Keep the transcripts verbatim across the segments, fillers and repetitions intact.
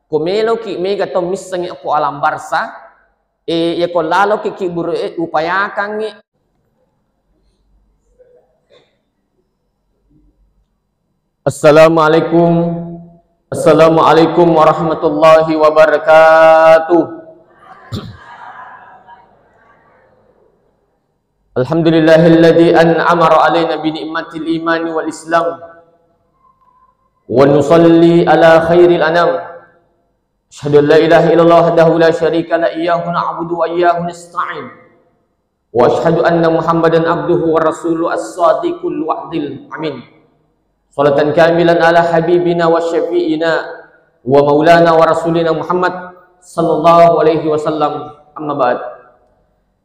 Ko meloki mega to missengngi ko alam barsa, e, yako laloki kiburu e, upayakangngi. Assalamualaikum. Assalamualaikum warahmatullahi wabarakatuh. Alhamdulillahilladzi an'ama alaina bi ni'matil imani wal islam. Wa nusalli ala khairil anam. Asyhadu an la ilaha illallah wahdahu la syarika la, iyyahu na'budu wa iyyahu nasta'in. Wa asyhadu anna Muhammadan abduhu wa rasuluh as-sadiqul wa'dil amin. Salatan kamilan ala habibina wa syafi'ina wa maulana wa rasulina Muhammad sallallahu alaihi wasallam. Amma ba'd.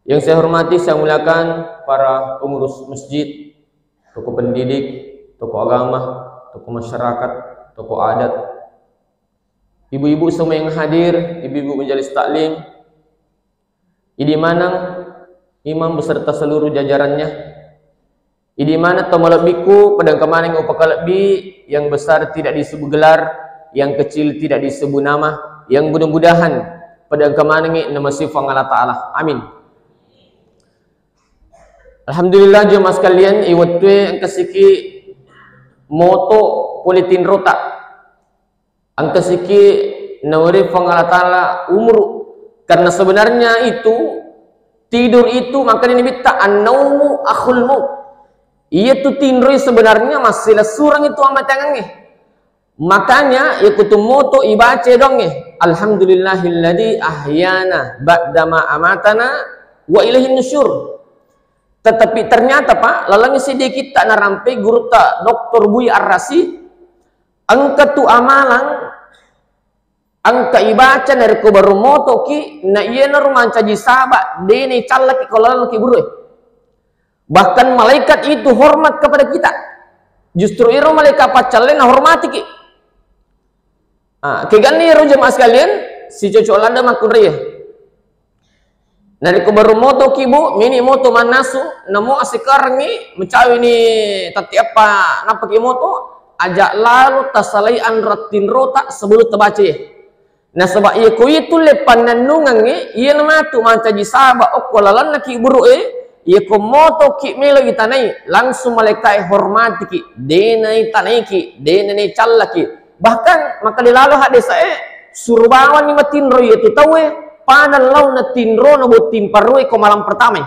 Yang saya hormati, saya muliakan para pengurus masjid, tokoh pendidik, tokoh agama, tokoh masyarakat, tokoh adat, ibu-ibu semua yang hadir, ibu-ibu majelis taklim, idi maneng imam beserta seluruh jajarannya, idi maneng to malebbiku, pada engka maneng upakalebbi, yang besar tidak disebut gelar, yang kecil tidak disebut nama, yang mudah-mudahan pada engka manengngi namasei Puang Allah Ta'ala. Amin. Alhamdulillah, jemaah sekalian, iwettue engka siki moto pole tinrota. Engka siki nawere Puang Allah Ta'ala umuru. Karena sebenarnya itu, tidur itu, makanya Nabitta, "An-naumu akhul maut." Iya tu tinroi sebenarnya massilessureng itu amatangengnge. Makanya, ikutu moto ibaca dongnge, "Alhamdulillahilladzi ahyana ba'dama amatana wa ilaihin nusyur." Tetapi ternyata, Pak, lalengngi siddi kitta narampe gurutta Doktor Buya Arrasi, engka tu amalang engka ibaca narekko baru motoki, na iyanaro mancaji saba, dena icallaki ko laleng kiburue. Bahkan malaikat itu hormat kepada kita. Justru iro malaikat paccallena hormatiki. Ah, keganni iro jemaah sekalian, sicocok ladde makkunraiye. Narekko baru motoki, Bu, mini moto mannasu, namo asikarengngi, mencawini tatti eppa nappaki moto, aja lalo tasalai anrattinrota sebelum tabacae. Nasaba iya ko itu le pannennungengnge, iyana matu mancaji saba okko lalenna kiburu'e, iya ko motoki melo itanai, langsung malaikae hormatiki, dena itanaiki, dena icallaki. Bahkan makkeda lalo haddesae, suro bawani matinro iya tu tauwe, pada laona tinrona botting parue ko malam pertama.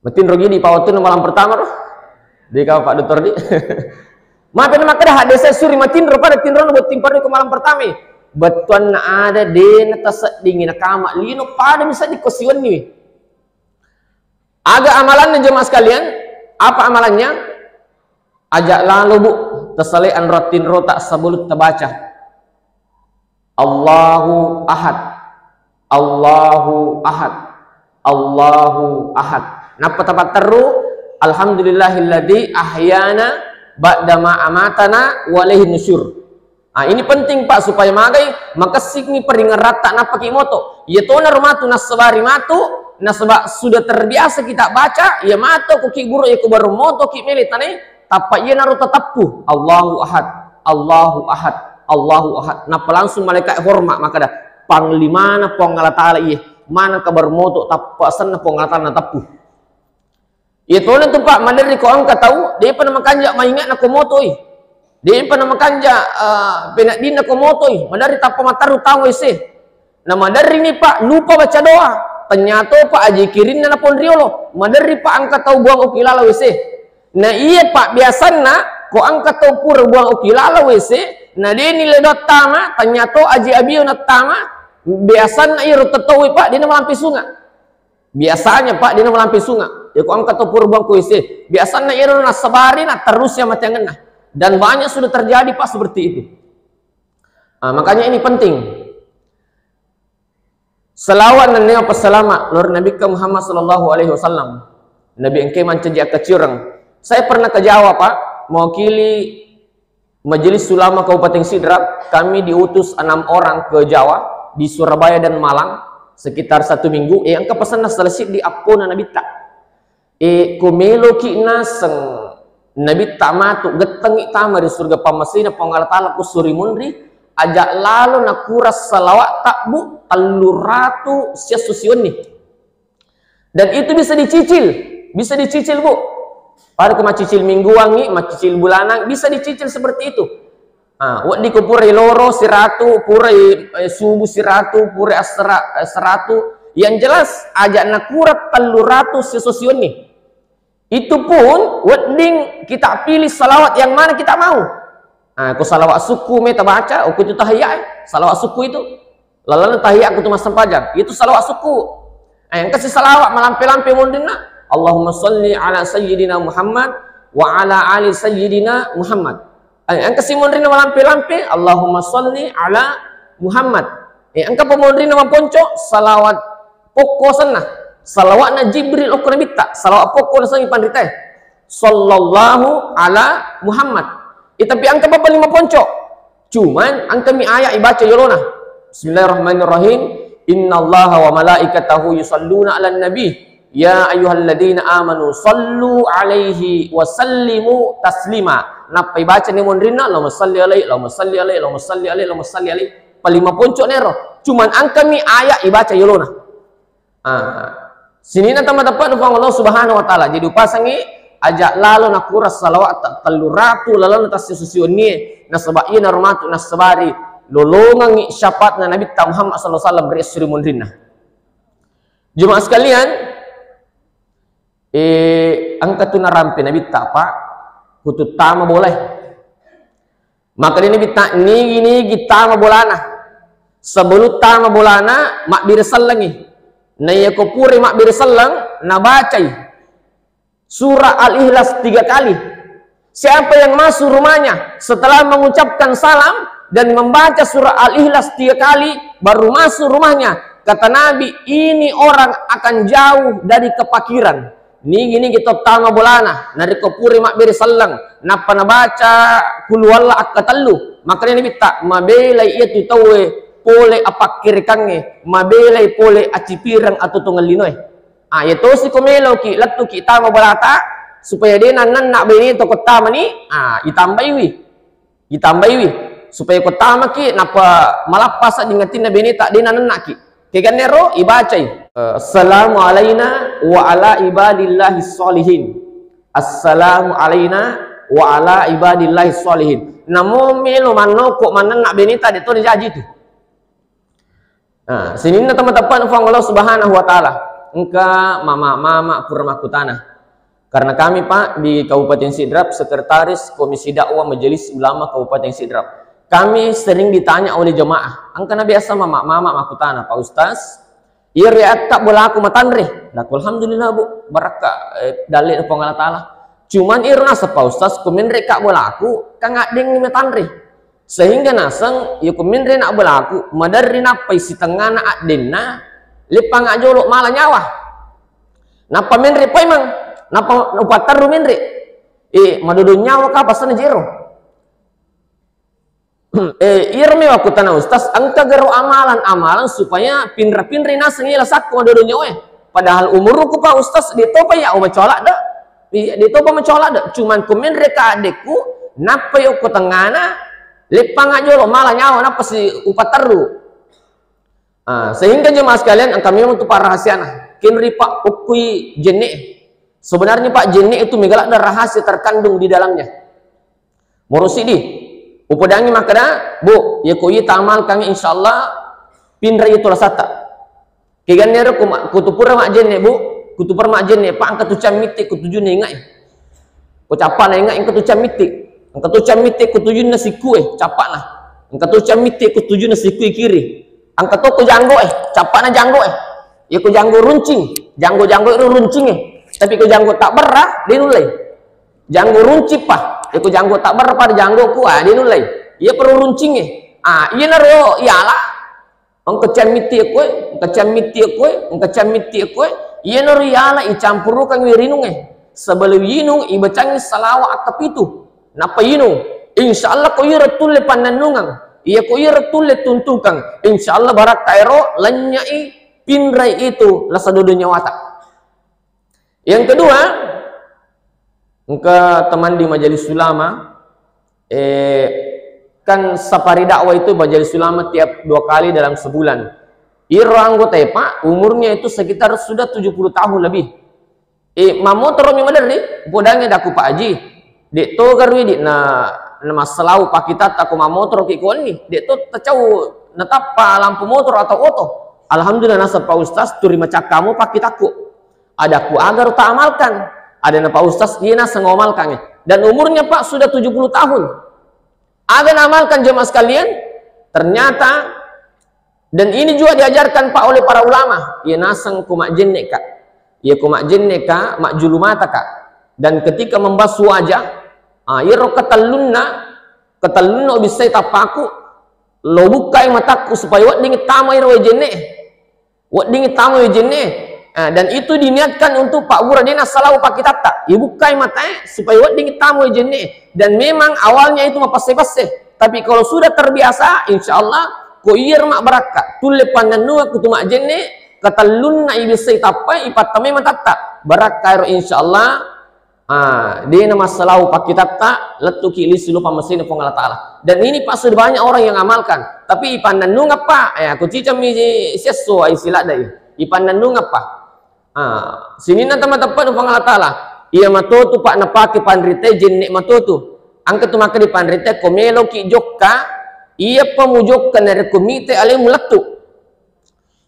Matinro gidi pa wettunna malam pertama ro. Di kau Pak Doktor di. Mape na makkeda haddesae suri matinro pada tinrona botting parue ko malam pertama. Bettuanna ada dena taseddingi nakama lino pada misedding ko siwenniwi. Aga amalanna jemaah sekalian? Apa amalannya? Aja lalo, Bu, tasalai anrattinrota sebelum tabaca. Allahu Ahad. Allahu Ahad. Allahu Ahad. Nappa tapatterru, "Alhamdulillahilladzi ahyana ba'dama amatana wa ilaihin nusyur." Ah, ini penting, Pak, supaya magai makessingngi peringeratta nappaki moto. Iya tona ro matu nassabari matu, nasaba sudah terbiasa kita baca, iya mato ko ki guru, iya ko baru moto ki mele tane, tappa iyanaro tateppu, "Allahu Ahad, Allahu Ahad, Allahu Ahad." Nappa langsung malaikat hormat makkeda, "Panglimana Puang Allah Ta'ala iye, manengka baru moto tappa senna Puang Allah Ta'ala nateppu." Iya tona tu, Pak, maderri ko engka tau, depa namakanja mainge'na ko motoi. Depa namakanja, eh, peneddinna ko motoi. Maderri tappa matteru tau wese. Na maderri ni, Pak, lupa baca doa. Tennyato, Pak, aji kirinna na ponriolo. Maderri, Pak, engka tau buang okilala wese. Na iya, Pak, biasanna ko engka tau pura buang okilala wese, na deni ledo tama, tennyato aji abio nattama, biasanna iyaro tetowe, Pak, dena malampe sunga. Biasanya, Pak, dena malampe sunga. Ya, ko engka to pura buang ko wese. Biasanna iyaro nassabari, na terus ya mate angenna. Dan banyak sudah terjadi, Pak, seperti itu. Ah, makanya ini penting. Selawat nennia passalama lao ri Nabi Muhammad sallallahu alaihi wasallam. Nabi engke mancaji akkacioreng. Saya pernah ke Jawa, Pak, mewakili Majelis Ulama Kabupaten Sidrap, kami diutus enam orang ke Jawa, di Surabaya dan Malang, sekitar satu minggu. Eh, engka pasenna selesai di appona Nabitta. Eh, ko meloki naseng Nabitta matu, gettengngi tama ri surga pammasena Puang Allah Ta'ala, ko suri munri, aja lalo nakurang salawat tabbu telluratu siesso siwenni. Dan itu bisa dicicil, bisa dicicil, Bu. Pada ko macicil mingguangngi, macicil bulanang, bisa dicicil seperti itu. Ah, wedding ko purai loro siratu, purai, eh, subuh siratu, purai asera, eh, seratu. Yang jelas, aja nakurang telluratu siesso siwenni. Itu pun wedding kita pilih salawat yang mana kita mau. Ah, ko salawat sukku meta baca, oh, ko itu tahiyat, eh, salawat sukku itu. Lalenna tahiyat ko tu massempajang, itu salawat sukku. Eh, engkasi salawat malampe-lampe monrinna, Allahumma salli ala sayyidina Muhammad wa ala ali sayyidina Muhammad. Eh, engkasi monrinna malampe-lampe, Allahumma salli ala Muhammad. Eh, engka pa monrinna maponco, salawat pokko senna. Salawatna Jibril okko Nabitta, salawat pokko nasengngi panritae. Sallallahu ala Muhammad. Eh, tapi engka pa paling maponco. Cuman engkami ayat ibaca yolona. Bismillahirrahmanirrahim. Innallaha wa malaikatahu yusalluna ala nabi. Ya ayyuhalladzina amanu sallu alaihi wa sallimu taslima. Nappa ibaca ni monrinna, Allahumma salli alaihi, Allahumma salli alaihi, Allahumma salli alaihi, Allahumma salli alaihi. Paling maponco nero. Cuman engkami ayat ibaca yolona. Ah, sininna tama teppa'na Puang Allah Subhanahu wa Ta'ala. Jadi upasangi aja lalo nakurang salawat ta-, telluratu lalenna tassiesso siwennie, nasaba iyanaro matu nassabari lolongengngi syafaatna Nabitta Muhammad sallallahu alaihi wasallam ri esso ri monrinna. Jemaah sekalian, eh, engka tu narampe Nabitta, Pak, kututtama bolae. Maka dena Nabitta nigi-nigi tama bolana. Sebelum tama bolana, mabbere sellengi. Na iya ko pura mabbere selleng, nabacai surah Al-Ikhlas tiga kali. Siapa yang masuk rumahnya setelah mengucapkan salam dan membaca surah Al-Ikhlas tiga kali, baru masuk rumahnya, kata Nabi, ini orang akan jauh dari kepakiran. Nigi-nigi to tama bolana, narekko pura mabbere selleng, nappa nabaca kuluwalla akkatellu, makkedai Nabitta, mabelai iyatu tauwe pole apakkerekangnge, mabelai pole acipireng atau tongeng linoe. Ah, iya tosi ko meloki lettuki tama bolata, supaya de nannanna baineta ko tamani, ah, itambaiwi. Itambaiwi, supaya ko tamaki, nappa malappa sedding atinna baineta, de nanennaki. Kegannero ibacai, eh, assalamu alaina wa ala ibadillahi sholihin. Assalamu alaina wa ala ibadillahi sholihin. Namo melo mannoko mannenna baineta, de to najaji tu. Nah, sininna tama teppa'na Puang Allah Subhanahu wa Ta'ala. Engka mama-mama pura makkutana. Karena kami, Pak, di Kabupaten Sidrap, Sekretaris Komisi Dakwah Majelis Ulama Kabupaten Sidrap, kami sering ditanya oleh jemaah. Engkana biasa mama-mama makkutana, "Pak Ustaz, iyaro atta bolaku matanre?" Nakku, "Alhamdulillah, Bu, barakka, eh, dalle Puang Allah Ta'ala. Cuman iyaro naseng, Pak Ustaz, ko menre ka bolaku, kan addengngi matanre." Sehingga naseng, iya ko menre na bolaku, maderri nappai sitengngana addenna, leppang ajolo mala nyawa. Nappa menre paimeng, nappa upatterru menre. Eh, madodong nyawa ka pasanna jero. Eh, iyaro mi wakkutana Ustaz, engka garo amalan-amalan supaya pinra-pinrai naseng iya lasakku madodong nyawa. Padahal umurku, Pak Ustaz, de topa ya macola de. Iya, de topa macola de. Cuman ko menre ka addekku, nappa yokko tengngana, leppang ajolo mala nyawa, nappa si upatterru. Ah, sehingga jemaah sekalian, engka memang tu parahasiana. Kenri, Pak, ukkui jenne. Sebenarnya, Pak, jenne itu mega ladde rahasia terkandung di dalamnya. Moro sidi, upodangi makkeda, "Bu, iya ko iya tamalkangngi, insyaallah pinrai itu lasatta." Kegannero ku ma-, kutu pura majjenne, Bu, kutu pura majjenne, Pak, engka tu cammitte kutujunna ingai. Ko cappana ingai, engka tu cammitte. Engka tu cammitte kutujunna sikkue, cappana. Engka tu cammitte kutujunna sikkue kiri. Engka to ko janggoe, cappana janggoe. Iya ko janggo runcing, janggo-janggo ro runcinge. Tapi ko janggo tabberra, de nullei. Janggo runcing pa, iko janggo tabber pada janggoku, ah, de nullei. Iya perlu runcinge. Ah, iyanaro iala. Engka cammitti koe, engka cammitti koe, engka cammitti koe. Iyanaro iala icampurukang wi rinunge. Sebelum inung ibacangi salawat akkapitu. Nappa inung. Insyaallah ko iyaro tulle pannennungeng. Iya ko iyaro tulle tuntukang. Insyaallah barakka ero lennyai pinrai itu lasa dodo nyawata. Yang kedua, engka teman di majelis ulama, eh, Kan safari dakwah itu majelis ulama tiap dua kali dalam sebulan. Iro anggota e, Pak, umurnya itu sekitar sudah tujuh puluh tahun lebih. Eh, mammotoro mi maderri, podangngi daku Pak Haji. Dek to garui di na, na massalau pakkitatta ko mammotoro ki konni. Dek to tacau natappa lampu motor atau oto. Alhamdulillah naseng Pak Ustaz, turi macakkamu pakkitakku. Ada ku agar tak amalkan. Ada na Pak Ustaz, iya naseng amalkan. Dan umurnya Pak sudah tujuh puluh tahun. Aga naamalkan jemaah sekalian? Ternyata, dan ini juga diajarkan Pak oleh para ulama, iya naseng ko majjenne ka, iya ko majjenne ka, majjulu mata ka, dan ketika membasuh wajah, ah, iyaro katellunna, katellunna ubissai tappaku, lo bukkai matakku supaya wedding tama iro wae jenne. Wedding tama wae jenne. Ah, dan itu diniatkan untuk pabbura de nassalau pakkitatta. Ibukkai matae supaya wedding tama wae jenne. Dan memang awalnya itu mapasse-passe. Tapi kalau sudah terbiasa, insya Allah, ko iyaro mabbarakka. Tulle pannennungeng kutu majjenne, katellunna ibissai tappai, ipattamai matatta. Barakka ero, insya Allah. Ah, de na massalau pakkitatta, lettuki lisu lo pammasena Puang Allah Ta'ala. Dan ini, Pak, sudah banyak orang yang amalkan. Tapi ipannennungeng, Pak, eh, aku cicammi siesso ai siladai. Ipannennungeng, Pak. Ah, sininna tama teppana Puang Allah Ta'ala. Iya matotu, Pak, napake panrite jenne matotu. Engka tu makkeda panrite, ko meloki jokka, iya pa mujokka narekko mitai alemu lettu.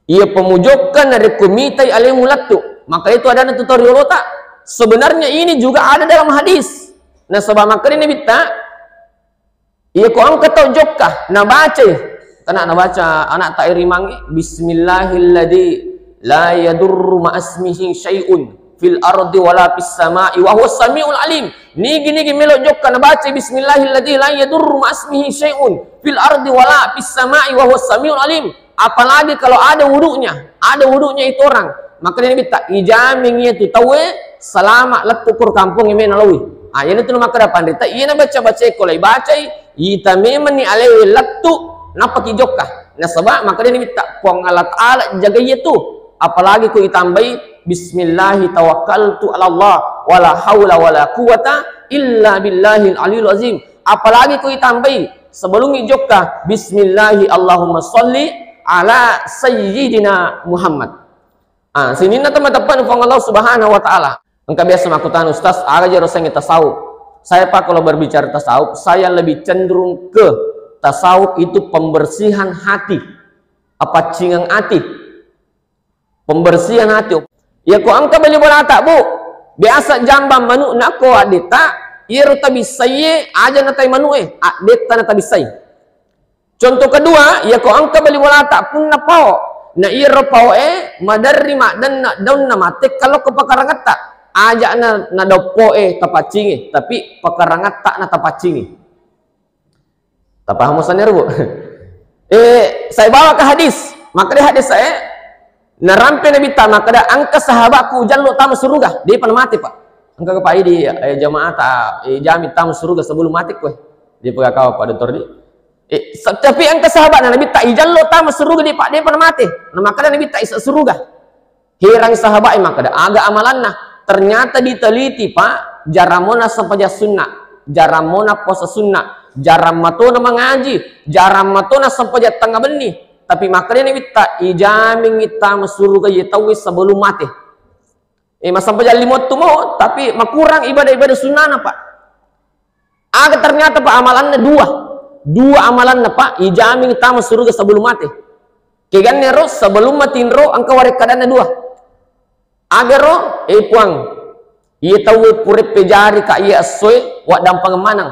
Iya pa mujokka narekko mitai alemu lettu. Maka itu adana tu tau riolota. Sebenarnya ini juga ada dalam hadis. Nasaba makkeda Nabitta, iya ko engka tau jokka, nabacai. Kana nabaca anak tak irimangi, "Bismillahilladzi la yadurru ma'asmihi syai'un fil ardi wala fis sama'i wa huwas samiul alim." Nigi-nigi melo jokka nabaca, "Bismillahilladzi la yadurru ma'asmihi syai'un fil ardi wala fis sama'i wa huwas samiul alim." Apalagi kalau ada wudunya, ada wudunya itu orang, maka dia minta ijamin itu tawe selama lettu kur kampung ime naloi. Ah, ini tu maka ada pandita, iya na baca-baca ko lai bacai, ita memang ni alewe lettu, napaki jokka. Nasaba maka dia minta Puang Allah Ta'ala jaga iya tu. Apalagi ku itambai, "Bismillahi tawakkaltu ala Allah, wala haula wala quwata illa billahil aliyul azim." Apalagi ku itambai, sebelum ijokka, "Bismillahi Allahumma salli ala sayyidina Muhammad." Ah, sininna teman-teman Puang Allah Subhanahu wa Ta'ala. Engka biasa makkutana, "Ustaz, aga jero sengi tasawuf?" Saya, Pak, kalau berbicara tasawuf, saya lebih cenderung ke tasawuf itu pembersihan hati, apaccingang hati. Pembersihan hati. Iya ko engka bali bolata, Bu, biasa jambang manu nako addeta, iyaro tabissaiye aja natai manue, addetta natabissai. Contoh kedua, iya ko engka bali bolata punna pao, na iyaro paoe maderri maddenna daunna mate kalau ko pakarangetta, aja na nadoppoe tapaccingi, tapi pakarangetta na tapaccingi. Tapahamo sanero, Bu? Eh, saya bawa ke hadis. Maka di hadis saya, narampe Nabi ta, maka ada engka sahabatku jallo tama suruga. Dia pernah mati, Pak. Engka ke Pak Idi, eh, jamaah ta, eh, jami tama suruga sebelum mati kue. Dia pegang kau, Pak Dokter, di. Eh, sa-, tapi engka sahabat Nabi ta, jallo tama suruga dia, Pak. Dia pernah mati. Nah, maka Nabi ta isa suruga. Herang sahabat e makkeda, aga amalanna? Ternyata diteliti, Pak, jarang mona sempajang sunna, jarang mona puasa sunna, jarang matona mangaji, jarang matona sempajang tengnga benni. Tapi makkeda Nabitta, ijamingngi tama suruga iye tauwe sebelum mate. Eh, massempajang limo wettu mo, tapi makurang ibadah-ibadah sunnana, Pak. Aga ternyata, Pak, amalanna dua. Dua amalanna, Pak, ijamin tama suruga sebelum mate. Keganne ro, sebelum matinro, engka warekkadanna dua. Aga ro, eh, Puang, iye tauwe pura pejari ka iye essoe, waddampengeng maneng.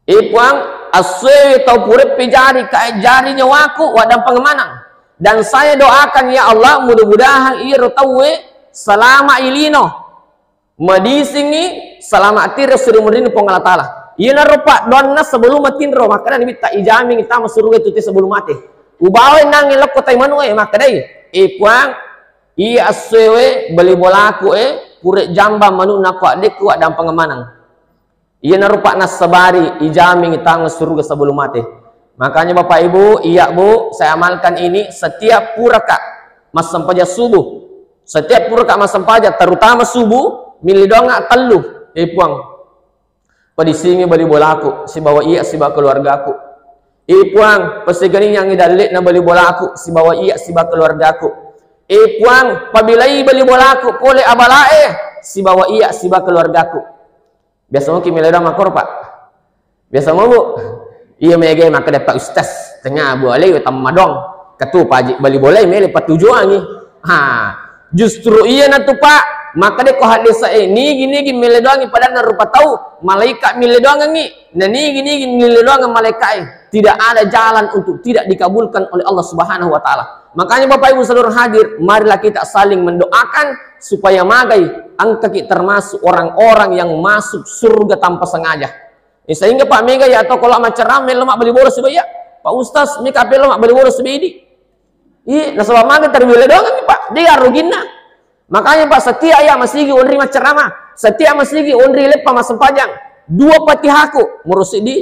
Eh, Puang, essoe tau pura pejari ka jari nyawaku, waddampengeng maneng. Dan saya doakan, ya Allah, mudah-mudahan iyaro tauwe selama ilino. Madisingngi salama tiro siri murini Puang Allah Ta'ala. Iyanaro paddoanna sebelum matinro, makkeda Nabitta, ijamingngi tama suruga itu te sebelum mate. Ubawai nangnge lokko tai manue, makkedai, eh, Puang, iya essoewe bali bolaku e, pura jambang manukna ko addekku, waddampengeng maneng. Iyanaro, Pak, nassabari ijamingngi tama suruga sebelum mate. Makanya Bapak Ibu, iya Bu, saya amalkan ini setiap puraka massempajang subuh. Setiap puraka massempajang, terutama subuh, milli doang tellu, eh, Puang. Padisingi bali bolaku sibawa iya sibawa keluargaku. Eh Puang, paseganingangi dalle'na bali bolaku sibawa iya sibawa keluargaku. Eh Puang, pabilai bali bolaku pole abalae sibawa iya sibawa keluargaku. Biasa moki melo doang makkoro, Pak? Biasa mo, Bu? Iya, mega makkeda, Pak Ustaz, tengnga abu alai wetang madong. Ketu paji bali bolai mele patujuangi. Ha, justru iya natu, Pak. Makkeda ko haddesa e, nigi-nigi mele doangi padanna rupa tau, malaika mele doangi, na nigi-nigi mele doang malaika e. Tidak ada jalan untuk tidak dikabulkan oleh Allah Subhanahu wa Ta'ala. Makanya, Bapak Ibu saudara hadir, marilah kita saling mendoakan supaya magai engkaki termasuk orang-orang yang masuk surga tanpa sengaja. Eh, sehingga, Pak, mega ya atau kalau maccarama melo mabbali bola sibawa iya, Pak Ustaz, mika pelo mabbali bola sibawa idi. Iya, nasaba maga terwile doang, Pak. Dia ruginna. Makanya, Pak, setiap ya masigi onri maccarama, setiap masigi onri leppa massempajang, dua Fatihaku, murusi di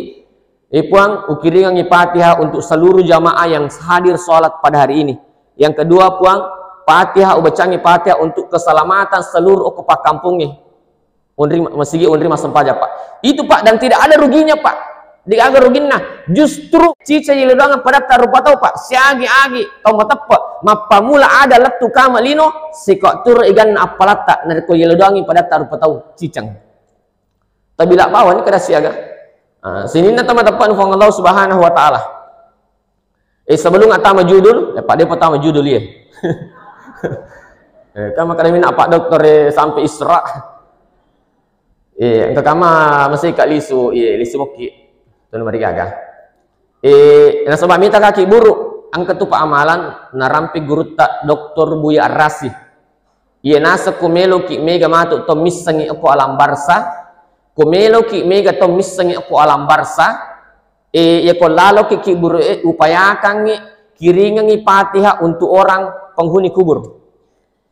Eh Puang, ukiringangi Fatihah untuk seluruh jamaah yang hadir sholat pada hari ini. Yang kedua, Puang, Fatihah, ubacangi Fatihah untuk keselamatan seluruh okko pakkampungnge. Onri masigi, onri massempajang, Pak. Itu, Pak, dan tidak ada ruginya, Pak. Degaga ruginna. Justru cica yeledoangan padatta rupa tau, Pak. Siagi-agi tau mateppe. Mappamula ada lettu kama lino, siko turu iganna appalatta. Narekko yeledoangi padatta rupa tau, cicang. Tabila bawani kada siaga. Ah, sininna tama teppa'na Puang Allah Subhanahu wa Ta'ala. Eh, sebelum attama judul, eh, Pak, depa tama judul, iya. Eh, kan makkada minna Pak Doktor, eh, sampai Isra. Eh, engka kama masih Kak Lisu, iya, Lisu Mokki. Tunu marigaga. Eh, nasaba mita kaki buru, engka tu paamalan narampi gurutta Doktor Buya Arrasi. Iya naseng ko meloki mega matu to missengi ko alam barsa, ko meloki mega to missengi ko alam barsa, eh, iya ko laloki ki buru e, upayakangi, kiringangi Fatihah untuk orang penghuni kubur.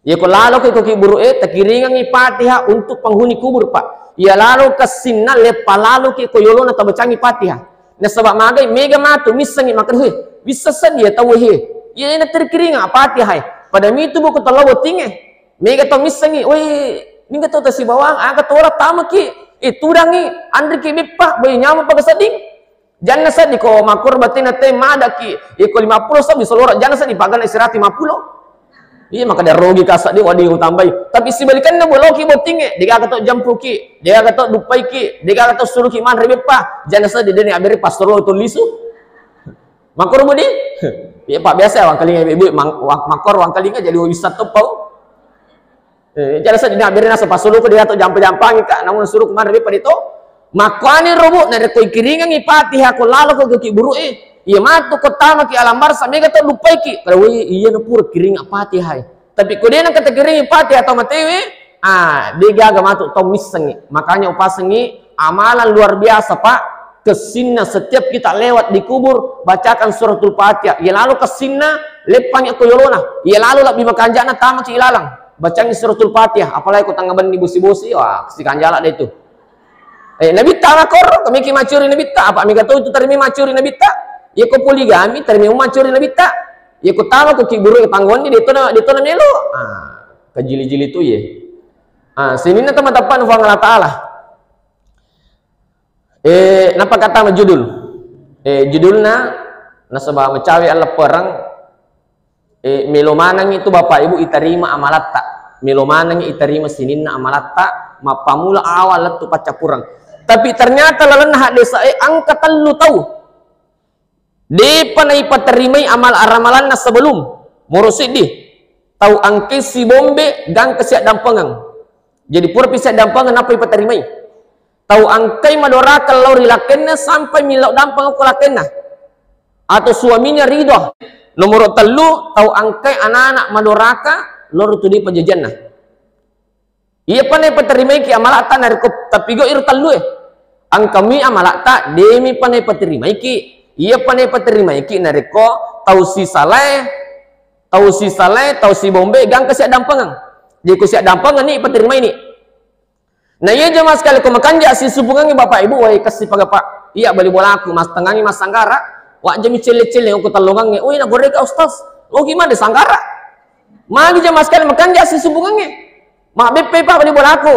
Iya ko laloki ko ki buru e, takiringangi Fatihah untuk penghuni kubur, Pak. Iya lalo kessinna leppa laloki ko yolona tabacangi Fatihah. Nasaba magai mega matu missengi makkeda, "He, wisseng sedding iya tau he. Iya ena terkiringa Fatihah e." Pada mitu buku tello bottinge. Mega to missengi, "Woi, mega to tasibawang, aga tola tamaki. Eh, tudangi, anriki beppa, boi nyameng paga sedding." Janna seddi ko makkoro batena te madaki, iko lima puluh seddi solora janna seddi pagana istirahat lima puluh. Iya, maka dia rugi kasa di wadi utambai. Tapi sibalikanna boloki bottinge, degaga to jampuki, degaga to duppaiki, degaga to suruki manre beppa. Janna seddi dene abere pastor lo to lisu. Makkoro budi? Iya, Pak, biasa ya wangkalinga ibu-ibu, mang-, wang-, makkoro wangkalinga jadi wisseng toppau. Eh, jala seddi na bere naseng pasuluku dia to jampa-jampangi ka, namun suruh kemarin pada to. Makkuani robu, na rekko ikiringangi Fatihah ko lalo ko ki buru e. Iya matu ko tama ki alam barsa mega to lupaiki. Kada woi iya na pura kiringa Fatihah e. Tapi ko dena kata kiringi Fatihah to matewe, ah, degaga matu to missengi. Makanya upasengi amalan luar biasa, Pak. Kessinna setiap kita lewat di kubur, bacakan suratul Fatihah. Iya lalo kessinna, leppangi ko yolona. Iya lalo lebbi makanjana tama ki ilalang. Bacangi suratul Fatihah, apalagi ko tangga benni bosi-bosi, wah, sikanjala deh itu. Eh, Nabitta makkoro, kami ki macuri Nabitta, apa mega to itu terimi macuri Nabitta? Iya ko poligami, terimi macuri Nabitta. Iya ko tama ko ki buru panggonni, dia to na, dia to na melo. Ah, kajili-jili tu ye. Ah, sininna teman-teman Puang Allah Ta'ala. Eh, nappa kata judul. Eh, judulna nasaba macawe alleppereng, eh, melo maneng itu Bapak Ibu itarima amalatta. Melo maneng itarima sininna amalatta, mappamula awal lettu paccappureng. Tapi ternyata lalenna haddesa e engka tellu tau. Depa naipaterimai amal aramalanna sebelum. Moro siddi, tau engkai sibombe gangka siaddampengeng. Jadi purapi siaddampengeng nappa ipaterimai. Tau engkai madoraka lao ri lakkenna sampai millau dampeng ko lakkenna. Atau suaminya ridho. Nomoro tellu, tau engkai anak-anak madoraka loro tu depa jajanna. Iyapa naipaterimaiki amalatta narekko tapigau iro tellue. Engkami amalatta demi pa naipaterimaiki. Iyapa naipaterimaiki narekko tau sisalae, tau sisalae, tau sibombe gangka siaddampengeng. Jadi ko siaddampengeng ni ipaterimaini. Na iya jamaah sekalian ko makanja sisupungangi Bapak Ibu, wai kessi paga Pak. Iya bali bolaku mastengangi massanggara. Wajjami celle-celle ko tellongangnge. Oi na goreka Ustaz. Loki mande sanggara. Magi jamaah sekalian makanja sisupungangnge. Mabbeppai Pak bali bolaku.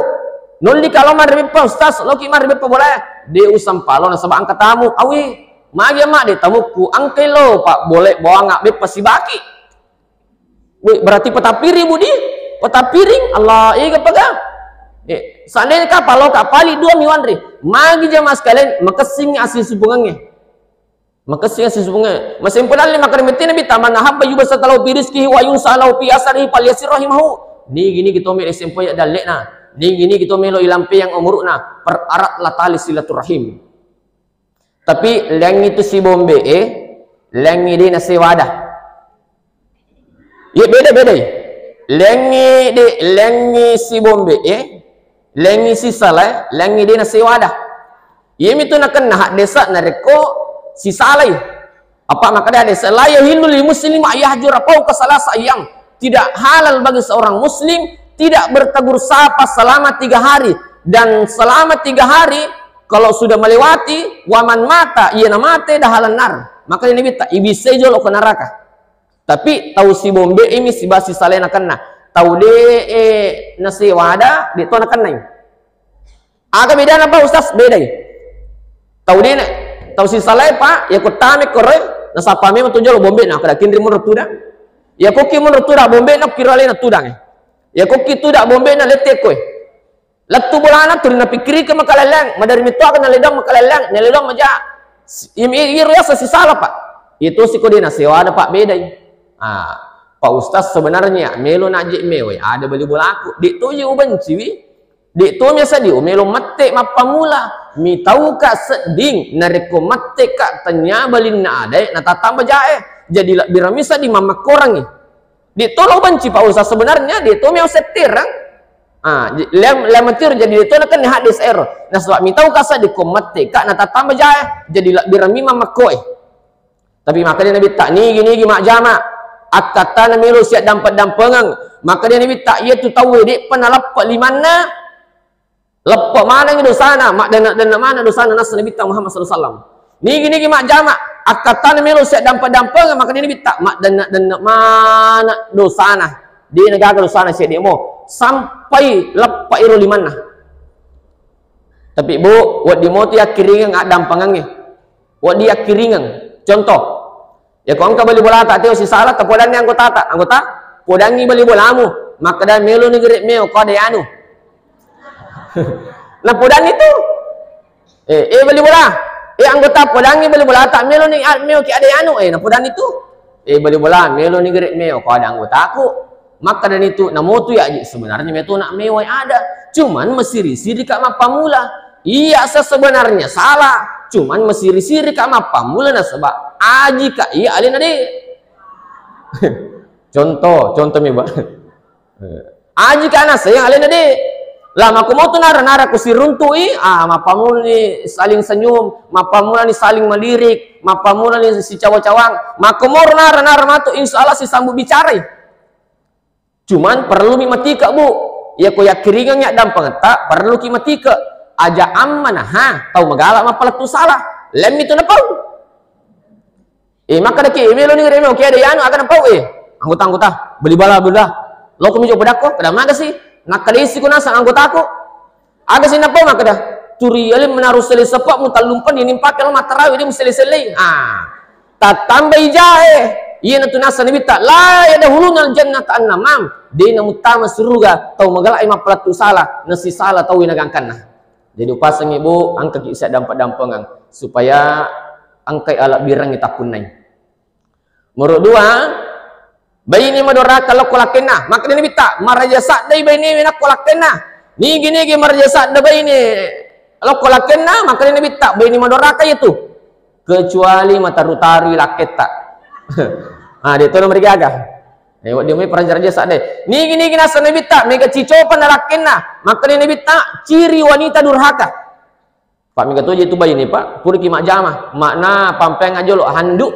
Nolli kalau manre beppa Ustaz, loki manre beppa bolae. De usang palo nasaba engka tamu. Awi, magi amma de tamukku, engkai lo, Pak, boleh bawang abbe pasibaki. Wih, berarti petapiri budi, petapiring, Allah, iga pega. Eh, seandainya kapal lo kapali dua miwanri, magi jamaah sekalian, makessing asisupungannya. Makessing asisupungannya. Masempo dalle makkeda metti Nabi, "Taman ahabba yubsata lahu fi rizqihi wa yunsa lahu fi asarihi falyasir rahimahu." Nigi-nigi to melo sempo ya dallena. Nigi-nigi to melo ilampe yang umurna, pereratlah tali silaturahim. Tapi lengngi tu sibombe e, lengngi de nasewada. Iya beda-beda. Lengngi de, lengngi sibombe e, lengngi sisala, lengngi de nasewada. Iya mitu nakenna haddesa narekko sisalai. Apa makkeda haddesa, "La yahillu li muslim ayyahjura fauqa salasa ayyam." Tidak halal bagi seorang muslim tidak bertegur sapa selama tiga hari. Dan selama tiga hari, kalau sudah melewati, waman mata, iya namate, dahalan nar. Makanya Nabi tak ibisai jolo ke neraka. Tapi tau sibombe imi sibasi salena kenna. Tau de e nasewada, de to nakennai. Aga bedana, Pak Ustaz? Bedai. Tau de na, tau sisalae, Pak, ya ko tame koroe, nasapa memang tu jolo bombe na, kada kinri munro tuda. Ya ko ki munro tuda bombe na, kira alena tudang e. Ya ko ki tuda bombe na, lette koe. Lettu bolana tuli napikkirike makalelleng, madari metto aga naledang makalelleng, naledang maja. Imi iro yasa sisala, Pak. Itu siko de nasewada, Pak, bedai. Ah, Pak Ustaz, sebenarnya melo naje mewai ada bali bolaku. Di tu je ubenciwi. Di tu mi sadi melo mette mappamula. Mitauka sedding narekko mette ka tanya balinna adae natatamba jae. Jadi lebbi rami sadi mammakkorangi. Di to lo benci Pak Ustaz sebenarnya, di to meo settirang. Ah, lem lem tiro jadi di to nakenni hadis ero. Nasaba mitau kasa di ko mette ka natatamba jae, jadi lebbi rami mammakkoe. Tapi makanya Nabi tak nigi-nigi majjama. Akkattana melo siap dampeng-dampengeng. Makanya Nabi tak iya tu tau de pernah leppe limanna. Leppe maneng dosana, maddenna-denna mana dosana nassa Nabitta Muhammad sallallahu alaihi wasallam. Nigi-nigi majjama, akkattana melo siap dampeng-dampeng, makanya Nabitta maddenna-denna mana dosana. Dena gaga dosana seddi mo sampai leppe iro limanna. Tapi Bu, wedding moti yakkiringeng addampengengnge. Wedding yakkiringeng. Contoh, ya ko engka bali bolata teo sisala, tapodanni anggotata. Anggota, podangi bali bolamu. Makkeda melo ni gere meo ko ada anu. Napodanni tu. Eh, eh bali bola. Eh anggota, podangi bali bolata, melo ni a- meo ki ada anu. Eh napodanni tu. Eh bali bola, melo ni gere meo ko ada anggotaku. Makkedani tu, namotu ya Aji, sebenarnya meto nak mewai ada. Cuman mesiri-siri ka mappamula. Iya sa sebenarnya salah. Cuman mesiri-siri ka mappamula nasaba aji ka iya alena de. Contoh, contoh mi, Pak. Aji ka naseng alena de. Lah makko motu nara-nara ku siruntu'i, ah mappamulani saling senyum, mappamulani saling melirik, mappamulani sicawa-cawang. Makko moro nara-nara matu insya Allah sisambung bicarai. Cuman perlu mi matike, Bu. Iya ko yakkiringeng ya dampengetta, perlu ki matike. Aja ammana ha, tau magala mappalettu salah. Lemmi tu napau. Eh, makkeda ki, eh, melo ni reme, oke, ada yanu, aga napau, eh. Anggota-anggota, beli bala, beli bala. Loko mi joko dakko, kada maga sih. Nakkeda isi ku naseng anggotaku. Aga sih napau makkeda. Turi yali menaruh sele sepak mu tallumpen ini pakai lo matarawi dia mu sele-sele. Ah. Tattambai jae. Iya natu nasa Nabitta, la yadkhulunal jannata annamam. De namuttama suruga tau magala ai mappalettu salah, nasi salah tau nagangkanna. Jadi upasengngi, Bu, engkaki sia dampeng-dampengeng supaya engkai alebbirengngi tappunnai. Nomor dua, baine madoraka lokko lakkenna. Makkeda Nabitta, maraja saddai baine nakko lakkenna. Nigi-nigi maraja sadda baine lokko lakkenna, makkeda Nabitta, baine madoraka itu. Kecuali mataru-tarui lakketta. Ah, de to nomor gaga. Eh, wedding mai paraja-raja sadde. Nigi-nigi nasa Nabitta, mega cicopa na lakkenna. Makkeda Nabitta, ciri wanita durhaka. Pak, mega toje tu baine, Pak. Puraki majjama, makna pampeng ajolo handuk.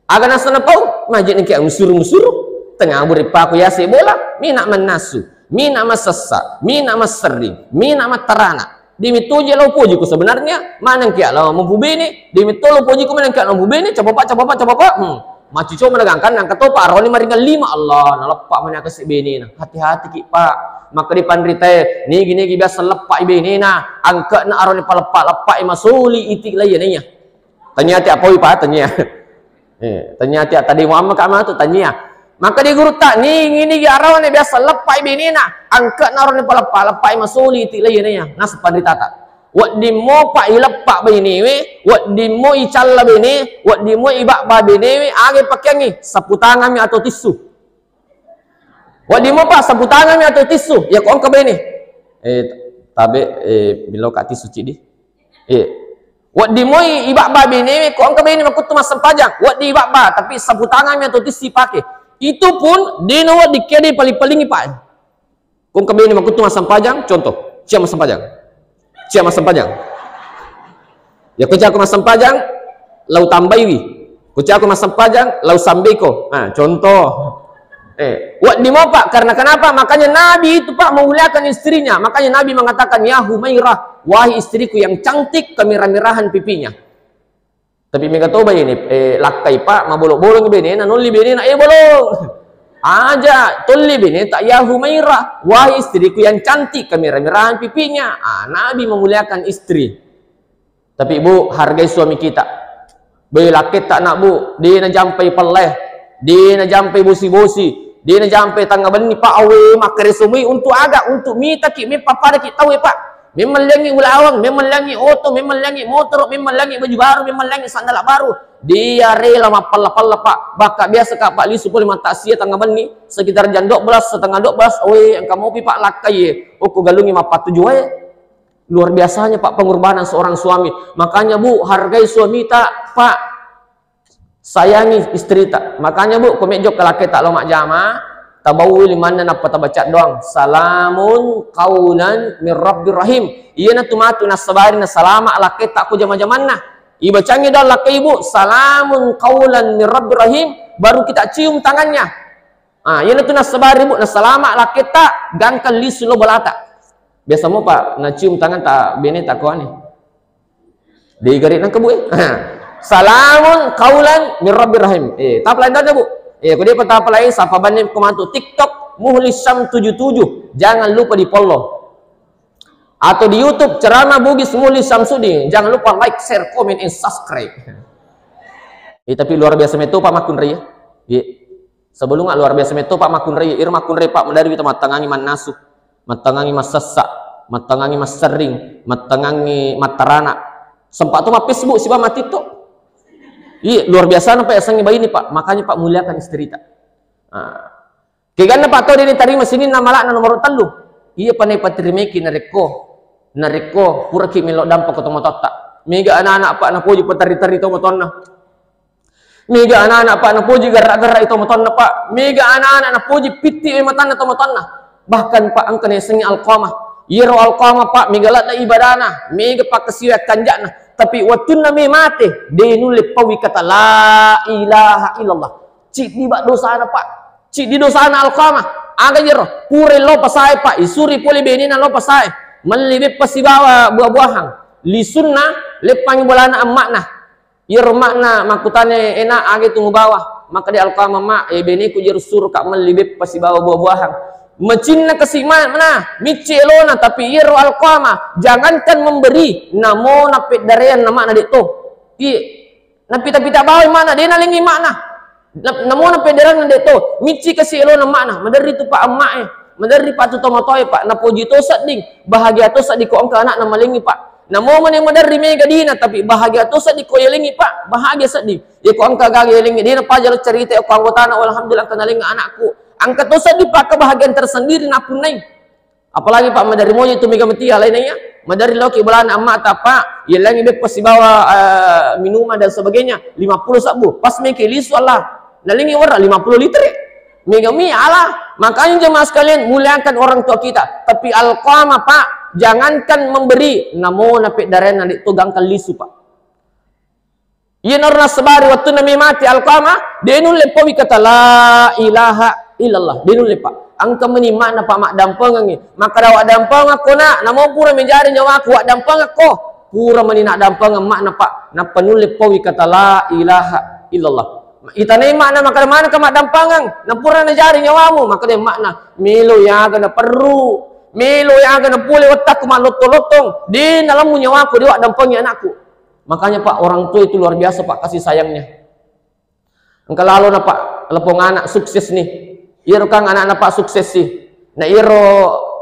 Aga nasa napau, maje nengke musuru-musuru. Tengah buri paku yase bola, mina mannasu, mina masessa, mina masserring, mina mattarana. Demi toje lao poji ku sebenarnya, maneng kia lao mupubene, demi to lao poji ku maneng kia lao mupubene, capapa, capapa, capapa. Hmm. Macico menegangkan nang ketopa aroni maringan lima. Allah, naleppa mani akasi benena. Hati-hati ki, Pak. Maka di panritae, nigi-nigi biasa leppai benena, angke'na arone paleppa-leppai masoli iti laiya naiya. Tania ti apawi pa, tania. Eh, tania ti tadi Muhammad ka matu, tania. Maka di gurutta, nigi-nigi arone biasa leppai benena, angke'na arone paleppa-leppai masoli iti laiya naiya. Nasaba panritata. Wedding mopa ileppa benewe, wedding mo icalla bene, wedding mo ibabba benewe, aga pakeangngi, sapu tanganmi atau tisu. Wedding mopa sapu tanganmi atau tisu, ya ko engka bene. Eh, tabe, eh, bilo ka tisu cidi. Eh. Wedding moi ibabba benewe ko engka bene makuttu massempajang, wedding ibabba, tapi sapu tanganmi atau tisu ipake. Itu pun dena wedding kede paling-palingi, Pak. Ko engka bene makuttu massempajang, contoh, cia massempajang. Cia massempajang. Ya, ko cia ko massempajang, lau tambaiwi. Ko cia ko massempajang, lau sambeko. Ah, contoh. Eh, wedding mopa, karena kenapa? Makanya Nabi itu, Pak, memuliakan istrinya. Makanya Nabi mengatakan, "Ya Humairah, wahai istriku yang cantik, kemerah-merahan pipinya." Tapi mega toba ini, eh, lakkai, Pak, mabolong-bolong benena, nolli benena, eh, bolong. Aja, tolli beneta, "Ya Humairah, wahai istriku yang cantik, kemerah-merahan pipinya." Ah, Nabi memuliakan istri. Tapi, Bu, hargai suami kita. Be, lakketta, nak, Bu, de najampai pelle, de najampai bosi-bosi, de najampai tangnga benni, Pak, awe, makkere sumui untuk aga, untuk mitaki, meppapadaki tauwe, Pak. Memmelliangi ulaweng, memmelliangi oto, memmelliangi motoro, memmelliangi baju baru, memmelliangi sandala baru. Dia rela mappella-pella, Pak. Bakka biasa ka, Pak, lisu pole mattasia tangnga benni, sekitar jam dua belas, setengah dua belas, awe, engka mopi, Pak, lakkai, okko galungi mappatujue. Luar biasanya, Pak, pengorbanan seorang suami. Makanya, Bu, hargai suamita, Pak. Sayangi istrita. Makanya, Bu, ko mejjo ka lakketa lao majjama, tabawwi limanna nappa tabaca doang. Salamun qaulan min rabbir rahim. Iyanatu matu nassabari nasalama lakketa ko jama-jamanna. Ibacangi doang lakkai, Bu, salamun qaulan min rabbir rahim, baru kita cium tangannya. Ah, iyanatu nassabari, Bu, nasalama lakketa, gangka lisu lo bolata. Biasa mopa nacium tanganta beneta ko ane. Degari nangka, Bu, eh. Salamun qaulan min rabbir rahim. Eh, tapalai tanda, Bu. Eh, ko depa tapalai, sapa banne ko matu TikTok, Muhlis Syam tujuh tujuh. Jangan lupa di-follow. Atau di YouTube, Ceramah Bugis Muhlis Syamsuddin. Jangan lupa like, share, comment, and subscribe. Eh, tapi luar biasa meto, Pak, makkunrai, ya. Iya. Sebelumnya luar biasa meto, Pak, makkunrai. Iro makkunrai, Pak, maderri wita mattangangi mannasu, mattangangi massessa, mattangangi masserring, mattangangi mattarana. Sempat tu ma Facebook siba ma TikTok. Iya, luar biasa, Pak, yasengnge baine, Pak. Makanya, Pak, muliakan istrita. Ah. Keganna, Pak, to deni tarima sininna malakna nomor tellu. Iya, Pak, naipatirimeki narekko, narekko puraki melo dampa ko tomatoatta. Mega anak-anak, Pak, napoji paterri-terri tomatoanna. Mega anak-anak, Pak, napoji garra-garra i tomatoanna, Pak. Mega anak-anak napoji pitti e matanna tomatoanna. Bahkan, Pak, engka nasengngi Alqamah. Iyaro Alqamah, Pak, mega ladde ibadana, mega pakkasiwa kanjana. Tapi wettunna me mate, de nulle pauwi kata la ilaha illallah. Ciddi, Pak, dosana, Pak. Ciddi dosana Alqamah. Aga iyaro? Pura lo pasae, Pak. Isuri pole benena lo pasae. Melli beppa sibawa buah-buahan. Lisunna, leppangi bolana emma'na. Iyaro ma'na makkutana, "Ena, aga tu mubawa?" Makkeda Alqamah, "Ma, e, beneku jero suroka melli beppa sibawa buah-buahan." Macinna kasi ma-, mana, micci elona, tapi iyaro Alqamah, jangankan memberi, namo napeddareang na ma'na de to. Iye, napita-pita bawai ma'na, de nalengi ma'na. Na-, namo napeddareang na de to, micci kasi elona ma'na, maderri tu pa emma'e, maderri pa tu tomatoae, Pak, napoji to sedding, bahagia to sedding ko engka anakna malengi, Pak. Namo mani maderri mega dina, tapi bahagia to seddi ko yalengi, Pak, bahagia seddi. Iya ko engka gaga yalengi, dena pajalo cerita ko anggotana, "Oh, alhamdulillah, engka nalengi anakku." Engka to seddi, Pak, kebahagiaan tersendiri nappunnai. Apalagi, Pak, maderri moja tu mega metia lainnya. Maderri loki bolana ammata, Pak, yalengi beppa sibawa, eh, minuman dan sebagainya, lima puluh sabbu. Pas meki lisu Allah. Nalengi ora lima puluh liter. Mega mi ala. Makanya jemaah sekalian, muliakan orang tua kita. Tapi Alqamah, Pak, jangankan memberi, namo napeddareang na de to gangka lisu, Pak. Iya naro nasabari wettunna mi mati Alqamah, de nulle pauwi kata la ilaha illallah, de nulle, Pak. Engka mani ma'na, Pak, maddampengengi. Makkada, "Waddampengekko, Nak, namo pura mejari nyawaku, waddampengekko." Pura mani naddampengeng ma'na, Pak, nappa nulle pauwi kata la ilaha illallah. Itanai emakna, makkeda, "Manengka maddampangeng, napura najari nyawamu?" Makkeda emakna, "Melo yaga naperru, melo yaga napole wettakku mallottong-lottong, de nalemmu nyawaku, de waddampengi anakku." Makanya, Pak, orang tua itu luar biasa, Pak, kasih sayangnya. Engka lalo na, Pak, lepong anak sukses nih. Iyaro kan anakna, Pak, sukses sih. Na iyaro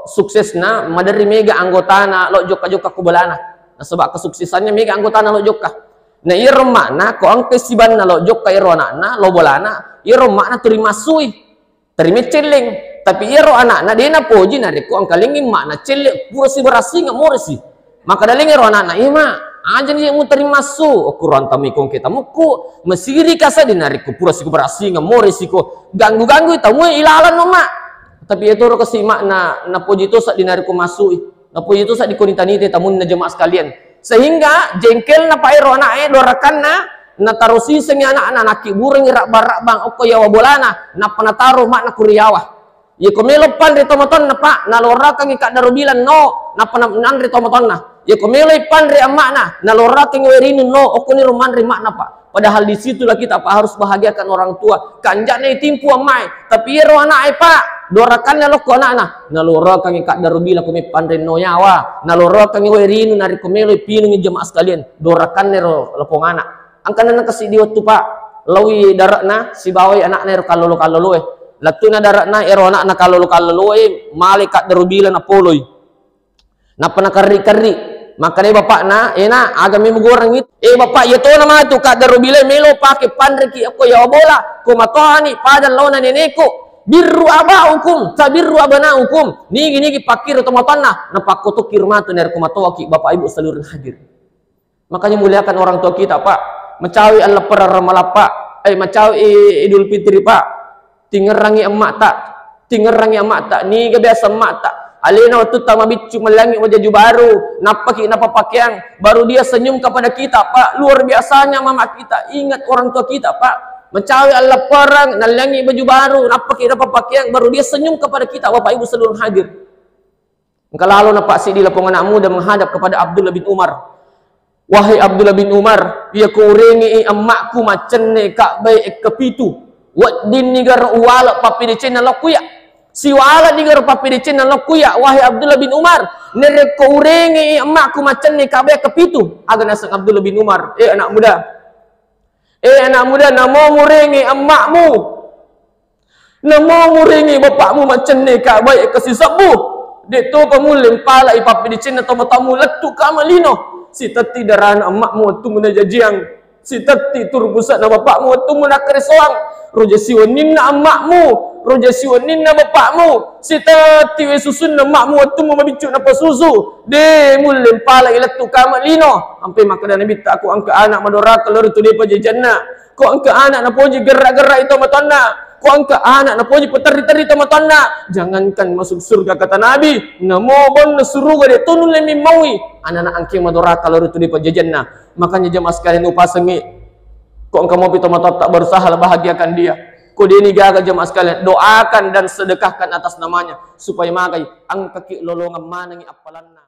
suksesna maderri mega anggotana lo jokka-jokka ku bolana. Nasaba kesuksesannya mega anggotana lo jokka. Na iyaro emakna ko engka sibanna lo jokka iyaro anakna, lo bolana, iyaro emakna turi massui. Teri meccelleng. Tapi iyaro anakna de napoji narekko engkalingi emakna celle pura sibarasingeng moresi. Makkeda lengngi ero anakna, "Eh, Mak, aja ni muterima su, okkuro antamui kongke tamukku, mesiri kasa di narekko pura siku barasingeng, moresiko ganggu-ganggu tamue ilalang no, Mak." Tapi iyatoro kasi makna, napoji tosa di narekko masui, napoji tosa di koni tanite tamunna jemaah sekalian. Sehingga jengkelna pa ero anakna, dorakanna, nataro sisengi anakna, nakkiburengi rabbang-rabbang okko yawa bolana, nappa nataro makna kuriawa. Yeko melo panre tomatoanna, Pak, nalorakangngi kaddaro bilang no, nappa na-, nanre tomatoanna. Yeko melo panre amma'na, nalorakangngi wae rinung no, okkoniro manre ma'na, Pak. Padahal di situlah kita, Pak, harus bahagiakan orang tua. Kanja'na itimpu amma'e, tapi iyaro ana'e, Pak, dorakanna lokko ana'na, nalorakangngi kaddaro bilang ko meppanre no yawa, nalorakangngi wae rinung narekko melo pinungngi jemaah sekalian, dorakanna ero lepong ana'. Engkana nengka siddi wettu, Pak, laoi dare'na sibawai ana'na ero kallolo-kalloloe. Lettuna dare'na ero ana'na kallolo-kalloloe, male kaddaro bila napoloi. Nappa nakerri-kerri. Makkedai bapakna, "Ena, aga memeng goreng itu?" "Eh, Bapak, iya tona matu kaddaro bila melo pake panreki okko yawa bola. Ko matoani pada laona neneko. Birru abaukum, tabirru abanaukum." Nigi-nigi pakkiro tomatoanna, napakkotokki rumah tu narekko matoaki, Bapak Ibu seluruh hadir. Makanya muliakan orang tua kita, Pak. Macawe alleppereng Ramalang, Pak. Eh, macawe Idul Fitri, Pak. Tingerangi emma'ta. Tingerangi emma'ta. Niga biasa emma'ta. Alena wettutta mabiccu, melliangngi wajaju baru, nappaki napapakeang, baru dia senyum kepada kita, Pak. Luar biasanya mama kita ingat orang tua kita, Pak. Macawe alleppereng, nalliangngi baju baru, nappaki napapakeang, baru dia senyum kepada kita, Bapak Ibu seluruh hadir. Engka lalona, Pak, siddi lepong anak muda menghadap kepada Abdullah bin Umar. "Wahai Abdullah bin Umar, iya ko urengei emma'ku maccenne Ka'bae ekka pitu, weddinni garo uwala pappedecenna lokkuya? Siwala ni garo pappedecenna lokkuya, wahai Abdullah bin Umar, narekko urengei emma'ku maccenne Ka'bae ekka pitu?" Aga naseng Abdullah bin Umar, "Eh, anak muda. Eh, anak muda, namo murengei emma'mu. Namo murengi bapakmu maccenne Ka'bae ekka sisebbu. De'topa mulle mpalai pappedecenna tomatoammu lettu kama lino. Sitetti darana emma'mu wettummu najajiang. Sitetti turu pusa'na bapakmu wettummu nakkaresoang. Roja siwenninna emma'mu, roja siwenninna bapakmu. Sitetti wae susunna emma'mu wettummu mabiccu napasusu. De mulle mpalai lettu kama lino." Ampe makkeda Nabitta, "Ko engka anak madoraka lao ri tu depa jajanna. Ko engka anak napoji gerra-gerra i tomatoanna. Ko engka anak napoji peterri-terri tomatoanna. Jangankan masuk surga," kata Nabi, "namo bonna suruga de to nulle mimmaui. Anak-anak engke madoraka lao ri tu depa jajanna." Makanya jemaah sekalian upasengi, ko engka mopi tomatoatta berusaha bahagiakan dia. Ko deni gaga jemaah sekalian, doakan dan sedekahkan atas namanya supaya magai engkaki lolongang manengi appalanna.